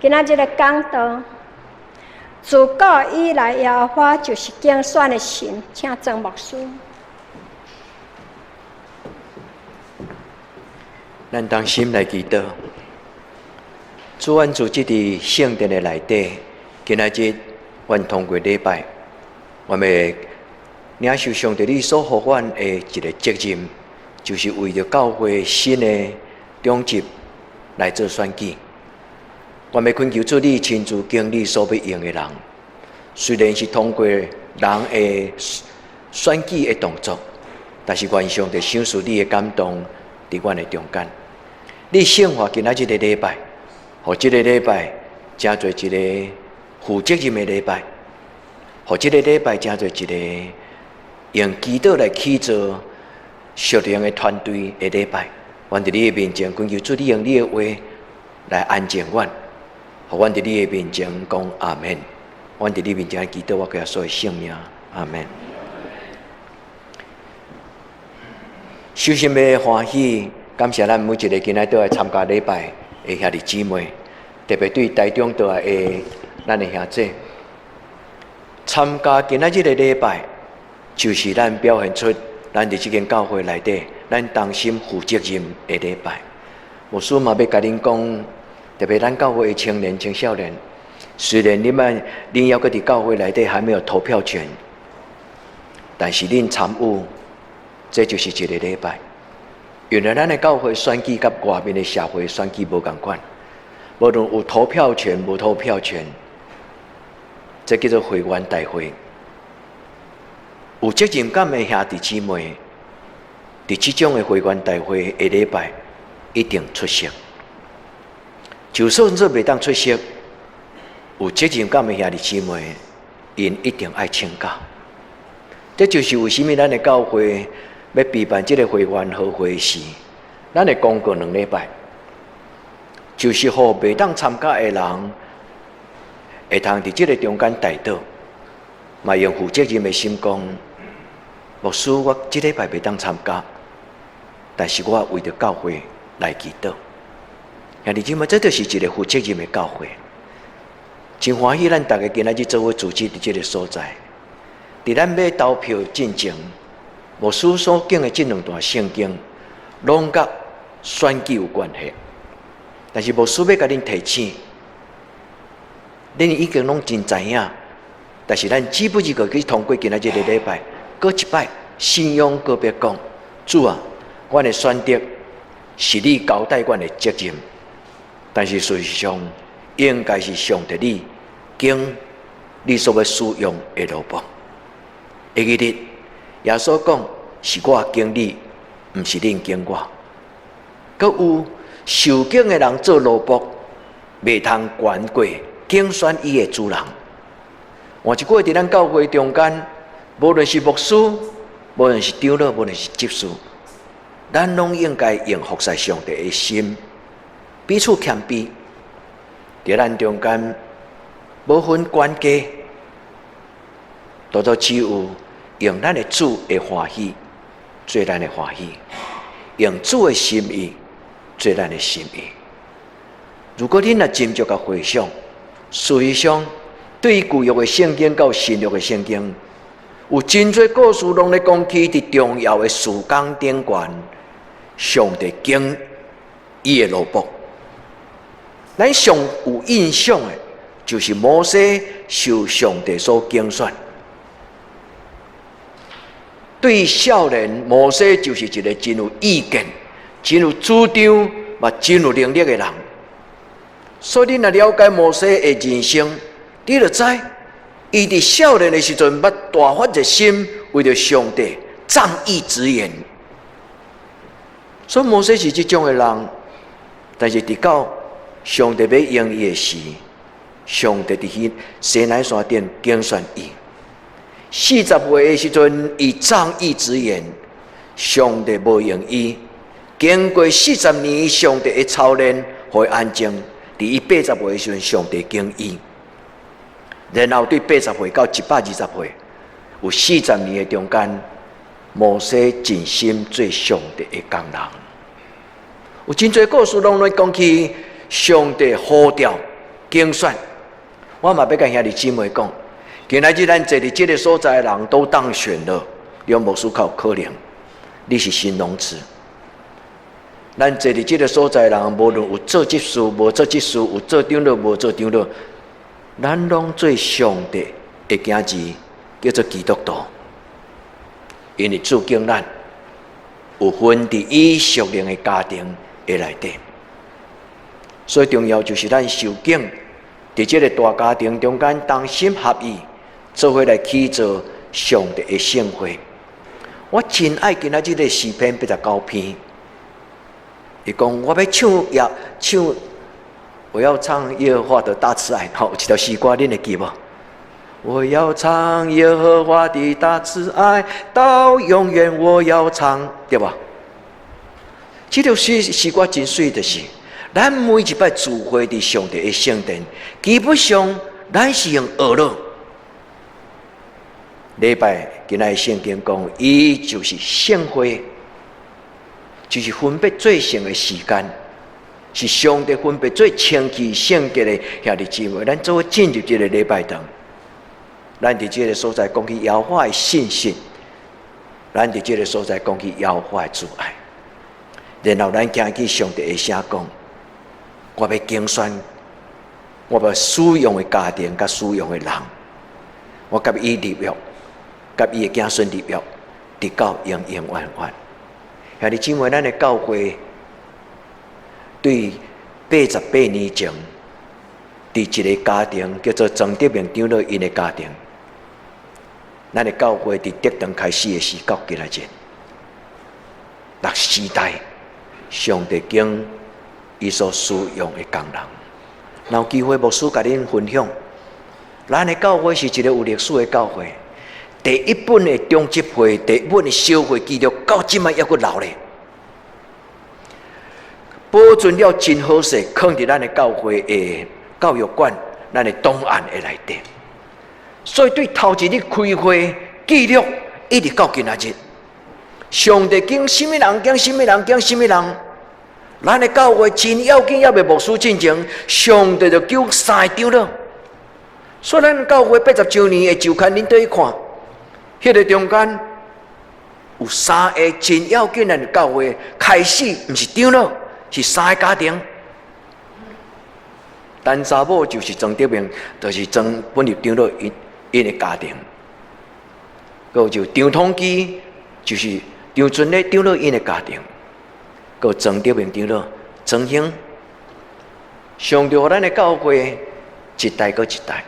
今仔日的講道，自古以來，耶和華就是揀選的神，請曾牧師。咱同心來祈禱，主，阮組織佇聖殿的內底，今仔日阮通過禮拜，阮欲領受上帝你所予阮的一个責任，就是為著教會新的長執來做選舉。阮欲懇求主你親自揀你所欲用的人，雖然是通過人的選舉的動作，但是願上帝賞賜你的感動佇阮的中間。你聖化今仔這个禮拜，予這个禮拜成做一个負責任的禮拜，予這个禮拜成做一個用祈禱來起造屬靈的團隊的禮拜。阮佇你的面前懇求主，你用你的話來安靜阮。予阮佇你的面前講阿們，阮佇你面前祈禱，我耶穌的聖名，阿們。首先欲歡喜，感謝咱每一个今仔倒來參加禮拜的兄弟姊妹，特別對台中倒來的咱的兄弟，參加今仔這个禮拜，就是咱表現出咱佇這間教會內底，咱同心負責任的禮拜。牧師嘛欲共恁講。特別咱教會的青年、青少年，雖然你們恁猶閣佇教會內底還沒有投票權，但是恁參與，這就是一个禮拜。原來咱的教會選舉佮外面的社會選舉無仝款，無論有投票權無投票權，這叫做會員大會。有責任感的兄弟姊妹，佇這種的會員大會的禮拜一定出席。就算做袂當出席，有責任感的兄弟姊妹，𪜶一定愛請假。這就是為啥物咱的教會欲備辦這个會員和會時，咱會公告兩禮拜，就是予袂當參加的人，會通佇這个中間代禱，嘛用負責任的心講，牧師，我這禮拜袂當參加，但是我為著教會來祈禱。兄弟姊妹，這就是一个負責任的教會。真歡喜，咱逐家今仔日做伙組織佇這个所在。佇咱欲投票進前，牧師所講的這兩段聖經，攏佮選舉有關係。但是牧師欲共恁提醒，恁已經攏真知影，但是咱只不過去通過今仔這个禮拜，閣一擺信仰告白講，主啊，阮的選擇是你交代阮的責任。但是事實上，應該是上帝你揀你所欲使用的奴僕。會記得耶穌講，是我揀你，毋是恁揀我。閣有受揀的人做奴僕，袂通懸過揀選伊的主人。換一句話，佇咱教會中間，無論是牧師，無論是長老，無論是執事，咱攏應該用服侍上帝的心。彼此謙卑，佇咱中間無分懸低，獨獨只有用咱的主的歡喜做咱的歡喜，用主的心意做咱的心意。如果恁若斟酌佮回想，事實上對舊約的聖經到新約的聖經，有真濟故事攏咧講起佇重要的事工頂懸，上帝揀伊的奴僕。咱上有印象的，就是摩西受上帝所揀選。對少年摩西就是一个真有意見、真有主張、嘛真有能力的人。所以恁若了解摩西的人生，你就知，伊佇少年的時陣，捌大發熱心，為著上帝仗義執言。所以摩西是這種的人，但是直到上帝欲用伊的時，上帝佇彼西奈山頂揀選伊。40歲的時陣，伊仗義執言，上帝無用伊。經過40年，上帝的操練，予伊安靜。佇伊80歲的時陣，上帝揀伊。然後對80歲到120歲，有四十年的中間，摩西盡心做上帝的工人。有真濟故事攏咧講起上帝呼召揀選。我嘛欲共兄弟姊妹講，今仔日咱坐佇這个所在的人都當選了，梁牧師較有可能，你是形容詞。咱坐佇這个所在的人，無論有做執事、無做執事，有做長老、無做長老，咱攏做上帝的囝兒，叫做基督徒。因為主揀咱有份佇伊屬靈的家庭的內底，所以重要就是咱受揀佇這个大家庭中間同心合意，做伙來起造上帝的聖會。我真愛今仔這个詩篇89篇，伊講我欲唱耶唱，我要唱耶和華的大慈愛。好，有一條詩歌，恁會記無？我要唱耶和華的大慈愛，到永遠我要唱，對吧？這條詩歌真媠，就是咱每一擺聚會佇上帝的聖殿，基本上咱是用學了。禮拜今仔聖經講，伊就是聖會，就是分別做聖的時間，是上帝分別做清氣聖潔的兄弟姊妹，咱做伙進入這个禮拜堂。咱佇這个所在講起耶和華的信實，咱佇這个所在講起耶和華的慈愛，然後咱聽去上帝的聲講，我欲揀選，我欲使用的家庭佮使用的人，我佮伊立約，佮伊的子孫立約，直到永永遠遠。兄弟姊妹，咱的教會對88年前，佇一個家庭叫做曾德明長老𪜶的家庭。咱的教會佇德堂開始的時到今仔日，六時代，上帝經伊所使用的工人，若有機會牧師共恁分享，咱的教會是一个有歷史的教會，第一本的長執會，第一本的小會記錄到這擺猶閣留咧，保存了真好勢，囥佇咱的教會的教育館，咱的檔案的內底。所以對頭一日開會記錄，一直到今仔日，上帝揀啥物人，揀啥物人，揀啥物人，咱的教會真要緊，猶未牧師進前，上帝就揀三个長老。所以咱教會80週年的週刊，恁綴去看，彼个中間有三个真要緊的教會開始，毋是長老，是三个家庭。陳查某就是曾德明，就是曾本立長老𪜶的家庭。閣有就張統基，就是張春禮長老𪜶的家庭。閣有曾德明長老，曾興，上帝予咱的教會一代閣一代，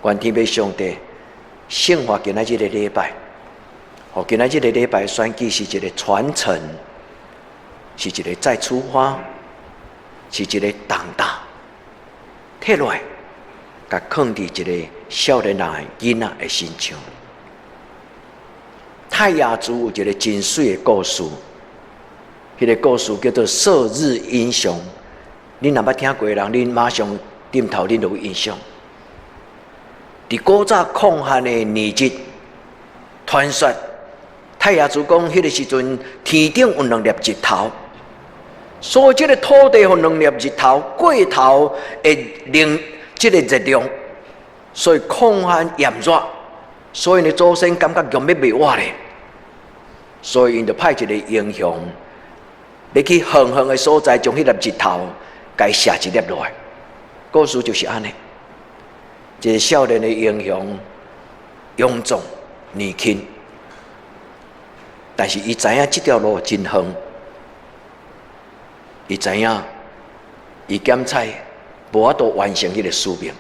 願天父上帝聖化今仔這个禮拜，予今仔這个禮拜選舉是一个傳承，是一个再出發，是一個重擔。摕落來，共囥佇一个少年人的囡仔的身上。泰雅族有一个真媠的故事，彼个故事叫做《射日英雄》。恁若捌聽過的人，恁馬上點頭，恁就有印象。佇古早曠旱的年日，傳說泰雅族講，彼个時陣天頂有兩粒日頭。所以這个土地予兩粒日頭過頭的能這个熱量，所以曠旱炎熱，所以𪜶祖先感覺欲欲袂活咧，所以𪜶就派一个英雄，欲去遠遠的所在，將彼粒日頭共伊射一粒落來。故事就是按呢，一个少年的英雄，勇壯年輕，但是伊知影這條路真遠。伊知影，伊檢採無法度完成彼个使命，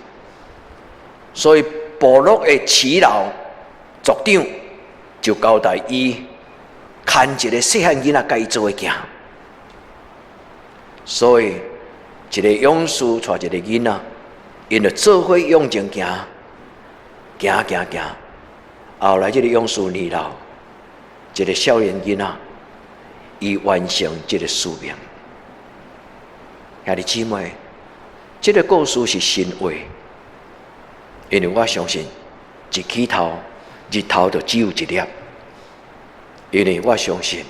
所以部落的耆老族長就交代伊，牽一个細漢囡仔共伊做伙行。所以一个勇士帶一个囡仔，𪜶就做伙向前行，行行行。後來這个勇士年老，一个少年囡仔，伊完成這个使命。兄弟姊妹，這个故事是神話，因為我相信一起頭，日頭就只有一粒。因為我相信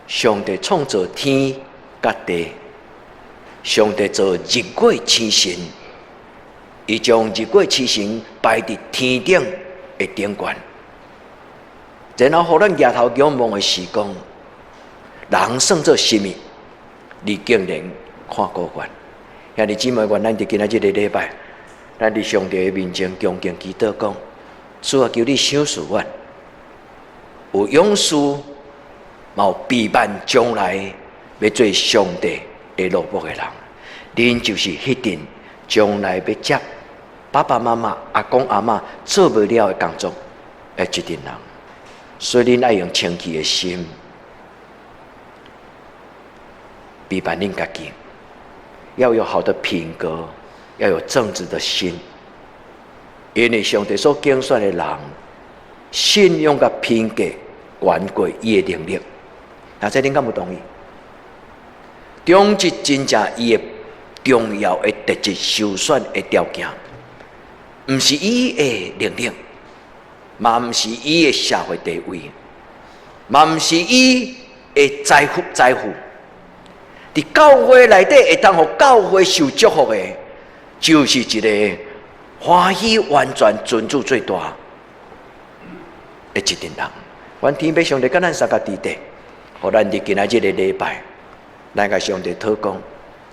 上帝創造天佮地，上帝造日月星辰，伊將日月星辰擺佇天頂的頂懸，然後予咱舉頭仰望的時講，人算做啥物？你竟然看顧阮。兄弟姊妹，願咱佇今仔這個禮拜，咱佇上帝的面前恭敬祈禱講：主啊，求你賞賜阮，有勇士，嘛有備辦將來欲做上帝的奴僕的人。恁就是彼陣將來欲接爸爸媽媽、阿公阿嬤做袂了的工作的一陣人，所以恁愛用清氣的心備辦恁家己，要有好的品格，要有正直的心。因為上帝所揀選的人，信仰佮品格懸過伊的能力。那這恁敢有同意？忠直真正伊的重要的特質，受選的條件，毋是伊的能力，嘛毋是伊的社會地位，嘛毋是伊的財富財富。佇教會內底會當予教會受祝福的，就是一個歡喜完全尊主最大的一陣人。願天父上帝佮咱相共佇咧，予咱佇今仔這個禮拜，來共上帝討講。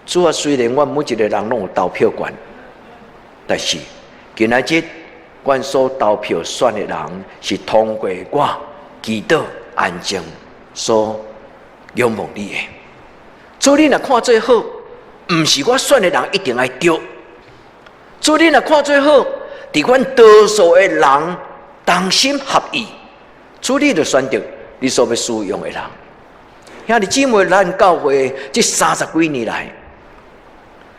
主啊，雖然阮每一個人攏有投票權，但是今仔日阮所投票選的人是通過我祈禱安靜所仰望你的。主，你若看做好，毋是我選的人一定愛對。主，你若看做好，佇阮多數的人同心合意，主你就選擇你所欲使用的人。兄弟姊妹，咱教會這三十幾年來，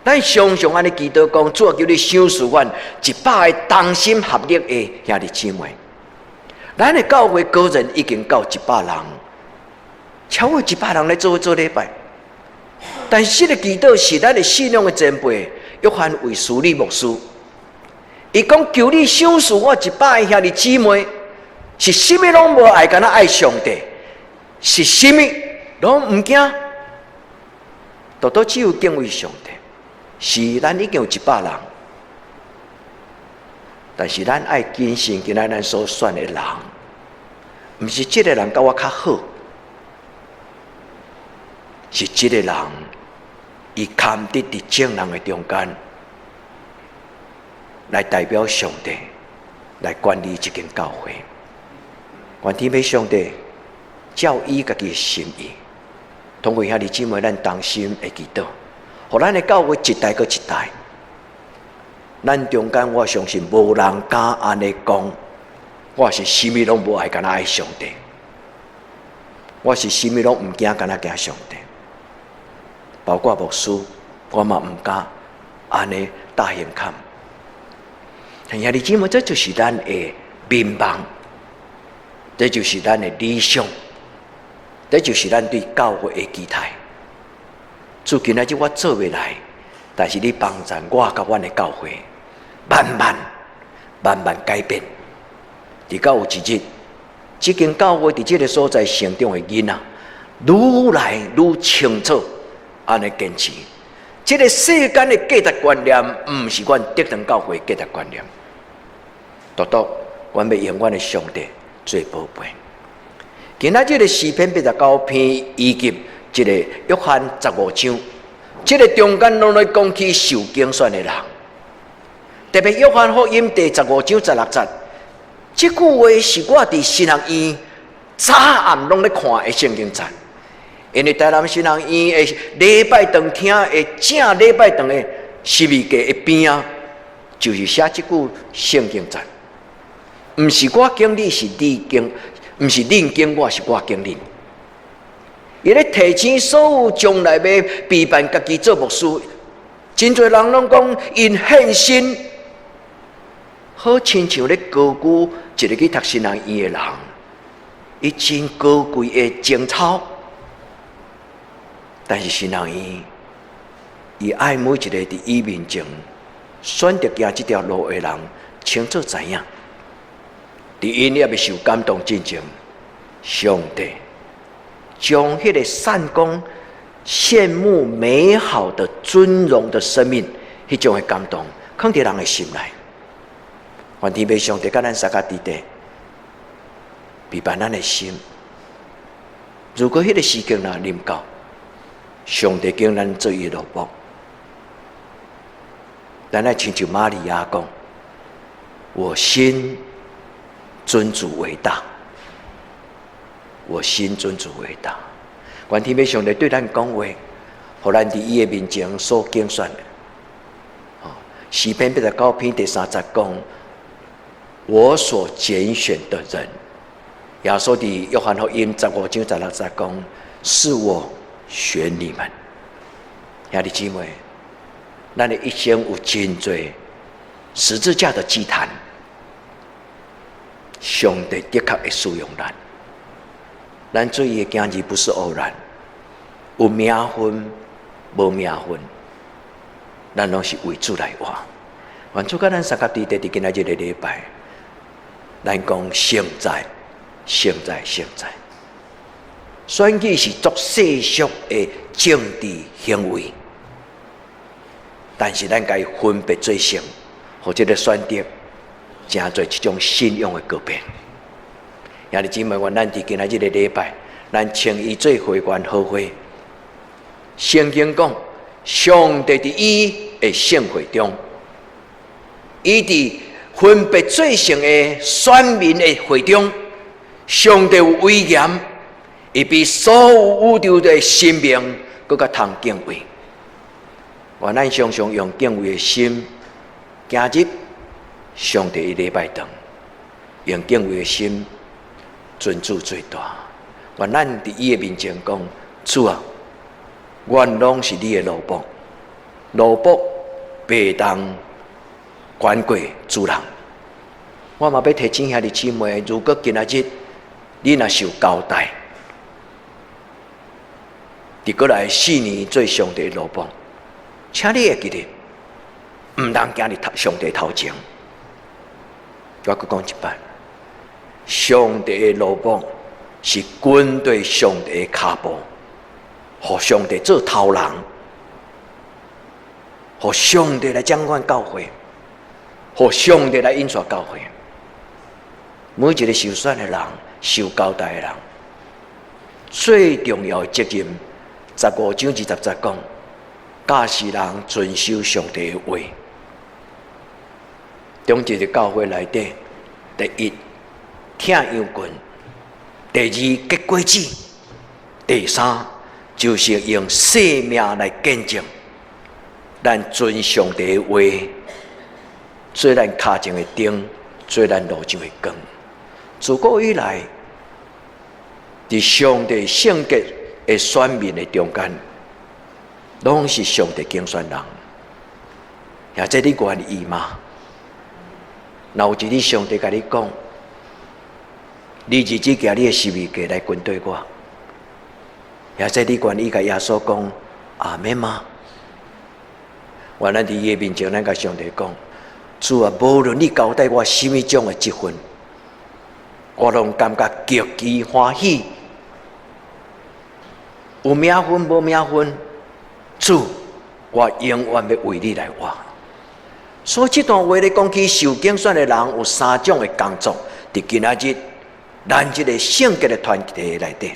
咱常常按呢祈禱講，主啊，求你賞賜阮100個同心合力的兄弟姊妹。咱的教會高層已經到100人，超過100人來做做禮拜。但是這個祈禱是咱的信仰的前輩約翰衛斯理牧師，伊講求你賞賜我100個兄弟姊妹，是啥物攏無愛，干焦愛上帝，是啥物攏毋驚，獨獨只有敬畏上帝。是咱已經有100人，但是咱愛謹慎，今仔咱所選的人，毋是這個人佮我較好。是這個人，伊堪得佇眾人的中間，來代表上帝，來管理這間教會。願天父上帝照伊家己的心意，通過兄弟姊妹，咱同心的祈禱，予咱的教會一代閣一代。咱中間我相信無人敢按呢講，我是啥物攏無愛，干焦愛上帝。我是啥物攏毋驚，干焦驚上帝。包括牧師，我嘛毋敢按呢大聲喊。兄弟姊妹，這就是咱的願望，這就是咱的理想，這就是咱對教會的期待。主今仔日我做袂來，但是你幫助我佮阮的教會，慢慢慢慢改變。直到有一日，這間教會佇這个所在成長的囡仔，愈來愈清楚。按呢堅持，這个世間的價值觀念，毋是阮德堂教會價值觀念。獨獨，阮欲用阮的上帝做寶貝。今仔這个詩篇89篇以及這个約翰15章，這个中間攏咧講起受揀選的人。特別約翰福音第15章16節，這句話是我佇神學院早暗攏咧看的聖經節。因為台南神學院的禮拜堂廳的正禮拜堂的十字架的邊仔，就是寫這句聖經節。毋是我揀你，是你揀；毋是恁揀我，是我揀恁。伊咧提醒所有將來欲備辦家己做牧師，真濟人攏講𪜶獻身，好親像咧高舉一個去讀神學院的人，伊真高貴的情操。但是神學院，伊愛每一個佇伊面前選擇行這條路的人，清楚知影，佇𪜶猶未受感動進前，上帝將彼个善工、羨慕美好的尊榮的生命，彼種的感動，囥佇人的心內。願天父上帝佮咱相佮佇咧，備辦咱的心。如果彼个時間若臨到，上帝揀咱做伊的奴僕，咱愛親像瑪利亞講：我心尊主為大，我心尊主為大。願天父上帝對咱講話，予咱佇伊的面前所揀選的。詩篇89篇第三節講：我所揀選的人。耶穌佇約翰福音15章16節講：是我選你們。兄弟姊妹，咱的一生有真濟十字架的祭壇，上帝的確會使用咱。咱做伊的囝兒不是偶然，有名分無名分，咱攏是為主來活。願主佮咱相佮佇咧佇今仔日的禮拜，咱講聖在、聖在、聖在。選舉是足世俗的政治行為，但是咱共伊分別做聖，予這个選擇成做一種信仰的告白。兄弟姊妹，願咱佇今仔日的禮拜，咱稱伊做會員好會。聖經講，上帝佇伊的聖會中，伊佇分別做聖的選民的會中，上帝有威嚴，伊比所有宇宙的神明閣較通敬畏。願咱常常用敬畏的心行入上帝的禮拜堂，用敬畏的心尊主最大。願咱佇伊的面前講：主啊，阮攏是你的奴僕，奴僕袂當管過主人。我嘛欲提醒兄弟姊妹，如果今仔日你若受交代，佇過來4年做上帝的奴僕，請你會記得，毋通行佇上帝頭前。我閣講一擺，上帝的奴僕是跟綴上帝的跤步，予上帝做頭人，予上帝來掌管教會，予上帝來引導教會。每一个受選的人、受交代的人，最重要的責任，15章20節講，教示人遵守上帝的話。中這个教會內底，第一，疼羊群；第二，結果子；第三，就是用生命來見證，咱遵上帝的話，做咱跤前的燈，做咱路上的光。自古以來，佇上帝聖潔的選民的中間，攏是上帝揀選人。或者你願意嗎？若有一日上帝共你講，你日子行你的十字架來跟綴我，或者你願意共耶穌講阿們嗎？願咱佇伊的面前，咱共上帝講：主啊，無論你交代我啥物種的職分，我攏感覺極其歡喜。有名分無名分，主，我永遠欲為你來活。所以這段話咧講起受揀選的人有三種的工作，佇今仔日咱這个聖潔的團體內底，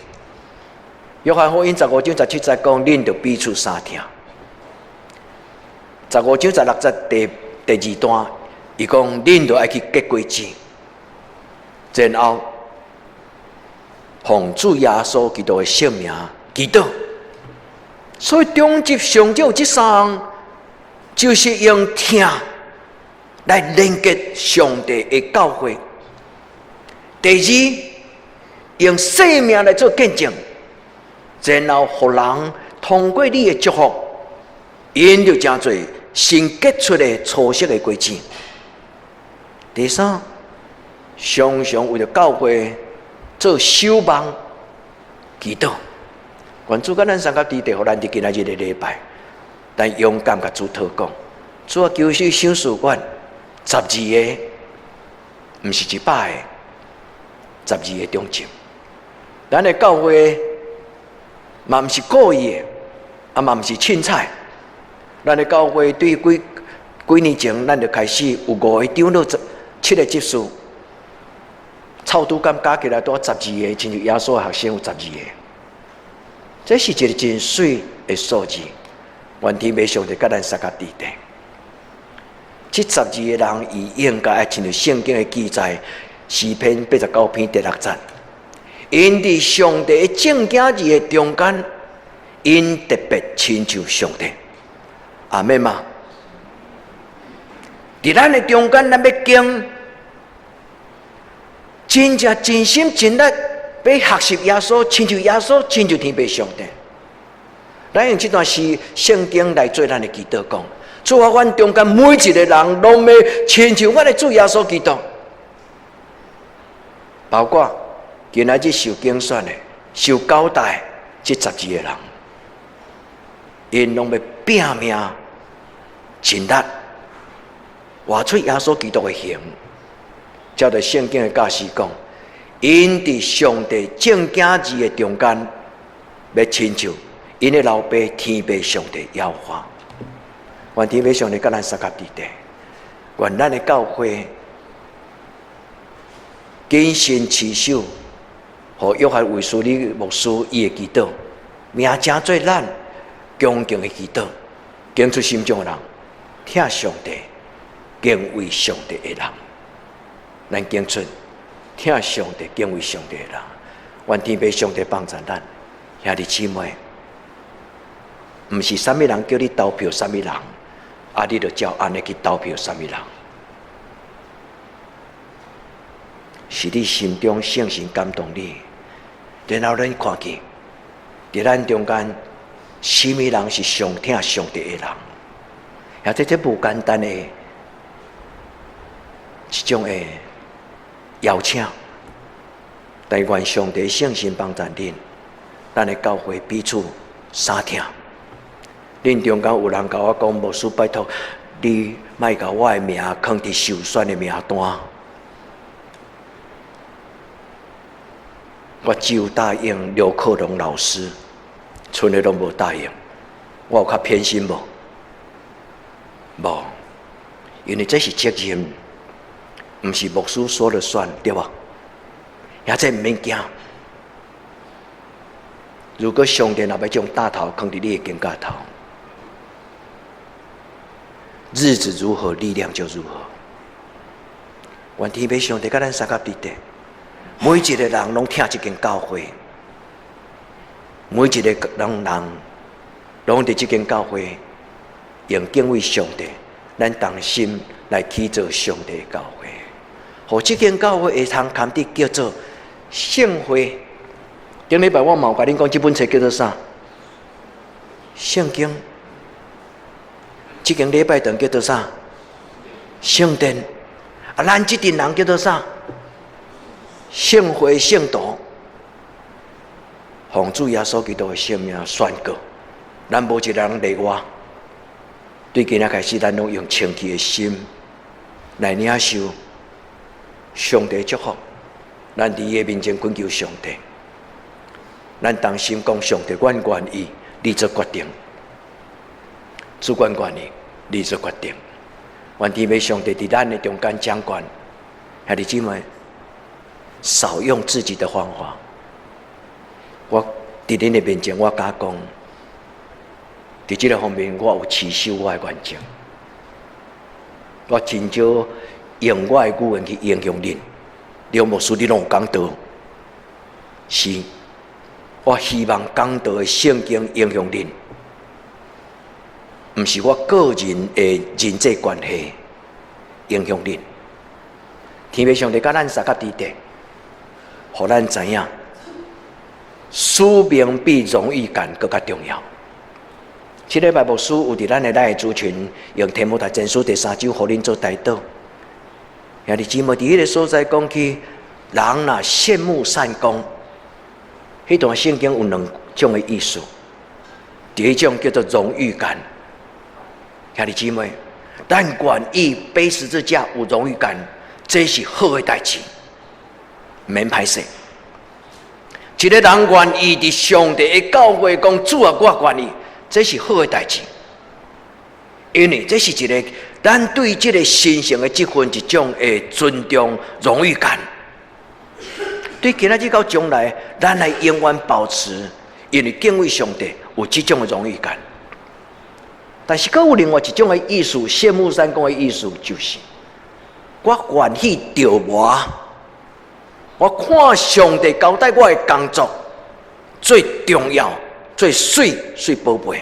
約翰福音15章17節講，恁著彼此相疼。15章16節第二段，伊講恁著愛去結果子，然後奉主耶穌基督的聖名祈禱。所以中級上少這三項，就是用疼來連結上帝的教會。第二，用生命來做見證，然後予人通過你的祝福，𪜶就成做新結出的初熟的果子。第三，常常為著教會做守望祈禱。願主佮咱相佮佇咧，予咱佇今仔日的禮拜，咱勇敢共主禱告。主啊，求你賞賜阮12个，毋是100个，十二个中執。咱的教會嘛毋是故意的，啊嘛毋是凊彩。咱的教會對幾幾年前，咱就開始有五個長老、七個執事，臭拄敢加起來拄十二個，親像耶穌的學生有十二個。這是一個真媠的數字。願天父上帝佮咱相佮佇咧。這十二個人，伊應該愛親像聖經的記載，詩篇89篇第六節，𪜶佇上帝的眾囝兒的中間，𪜶特別親像上帝。阿們嗎？佇咱的中間，咱欲揀真正盡心盡力欲學習耶穌，親像耶穌，親像天父上帝。咱用這段詩聖經來做咱的祈禱，講主啊，阮中間每一個人攏欲親像阮的主耶穌基督，包括今仔日受揀選的、受交代這十二個人，𪜶攏欲拼命盡力活出耶穌基督的形。照著聖經的教示講，𪜶佇上帝眾囝兒的中間，欲親像𪜶的老爸天父上帝耶和華。願天父上帝佮咱相佮佇咧，願咱的教會謹慎持守，予約翰衛斯理牧師伊的祈禱，名成做咱恭敬的祈禱，揀出心中的人，疼上帝、敬畏上帝的人，咱揀出疼上帝、敬畏上帝的人，願天父上帝幫助咱兄弟姊妹。毋是啥物人叫你投票，啥物人，啊，你就照按呢去投票，啥物人，是你心中聖神感動你，然後咱看見，佇咱中間，啥物人是上疼上帝的人，也這這無簡單的一種的邀請，但願上帝聖神幫助恁，咱的教會彼此相疼。恁中間有人共我講，牧師拜託你莫共我的名囥佇受選的名單。我只有答應劉克龍老師，賰的攏無答應。我有較偏心無？無，因為這是責任，毋是牧師說了算，對無？遐這毋免驚。如果上帝若欲將擔頭囥佇你的肩胛頭，日子如何，力量就如何。願天父上帝佮咱相佮佇咧，每一個人攏疼這間教會，每一個人人攏佇這間教會用敬畏上帝，咱同心來起造上帝的教會，予這間教會會通堪得叫做聖會。頂禮拜我嘛有共恁講，這本冊叫做啥？聖經。這間禮拜堂叫做啥？聖殿。啊，咱這陣人叫做啥？聖會聖徒。奉主耶穌基督的聖名宣告，咱無一個人例外。對今仔開始，咱攏用清氣的心來領受上帝祝福。咱佇伊的面前懇求上帝，咱同心講上帝，阮願意，你做決定。主阮願意，你做決定。願天父上帝佇咱的中間掌權，兄弟姊妹，少用自己的方法。我佇恁的面前，我敢講，佇這個方面，我有持守我的原則。我真少用我的語言去影響恁。劉牧師，你攏有講道，是，我希望講道的聖經影響恁。毋是我個人的人際關係影響恁。天父上帝佮咱相佮佇咧，予咱知影，使命比榮譽感閣較重要。這禮拜牧師有佇咱的來的族群用提摩太前書第三章，予恁做代禱。兄弟姊妹佇彼个所在講起，人若羨慕善工，彼段聖經有兩種的意思。第一種叫做榮譽感。兄弟姊妹，咱願意背十字架有榮譽感，這是好的代誌，毋免歹勢。一個人願意佇上帝的教會講主啊，我願意，這是好的代誌。因為這是一个咱對這个神聖的職份一種的尊重、榮譽感。對今仔日到將來，咱來永遠保持，因為敬畏上帝有這種的榮譽感。但是，閣有另外一種的意思，謝木山講的意思就是，我願意著魔，我看上帝交代我的工作最重要、最媠、最寶貝。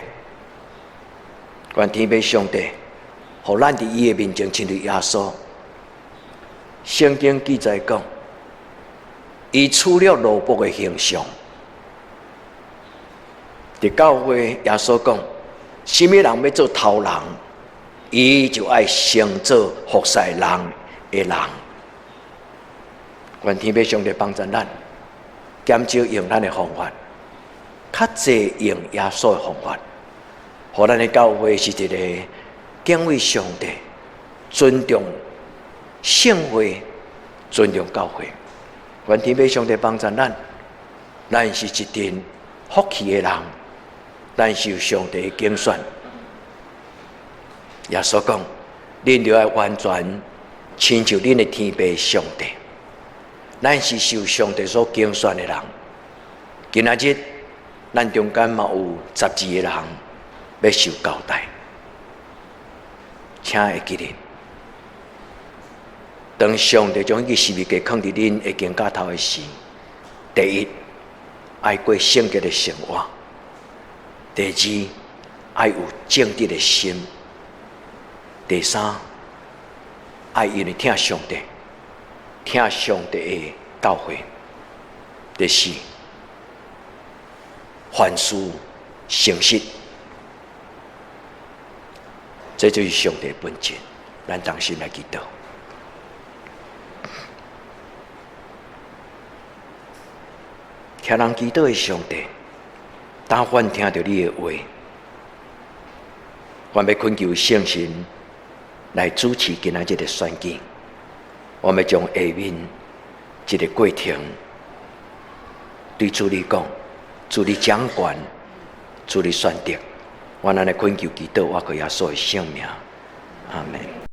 願天父上帝，予咱佇伊的面前親像耶穌。聖經記載講，伊取了奴僕的形象。佇教會，耶穌講，啥物人欲做頭人，伊就愛先做服侍人的人。願天父上帝幫助咱，減少用咱的方法，較濟用耶穌的方法，予咱的教會是一個敬畏上帝、尊重聖會、尊重教會。願天父上帝幫助咱，咱是一群福氣的人，咱受上帝的揀選。耶穌講，恁著愛完全親像恁的天父上帝。咱是受上帝所揀選的人。今仔日，咱中間嘛有十二个人欲受交代，請會記得，當上帝將彼個十字架囥佇恁的肩胛頭的時，第一，愛過聖潔的生活；第二，愛有正直的心；第三，愛因為疼上帝，疼上帝的教誨；第四，凡事誠實。這就是上帝的本質。咱同心來祈禱。聽人祈禱的上帝，但願聽著你的話，我欲懇求聖神來主持今仔日的選舉。我欲將下面這个過程對主你講，主你掌權，主你選擇。我按呢懇求祈禱，我靠耶穌的聖名，阿門。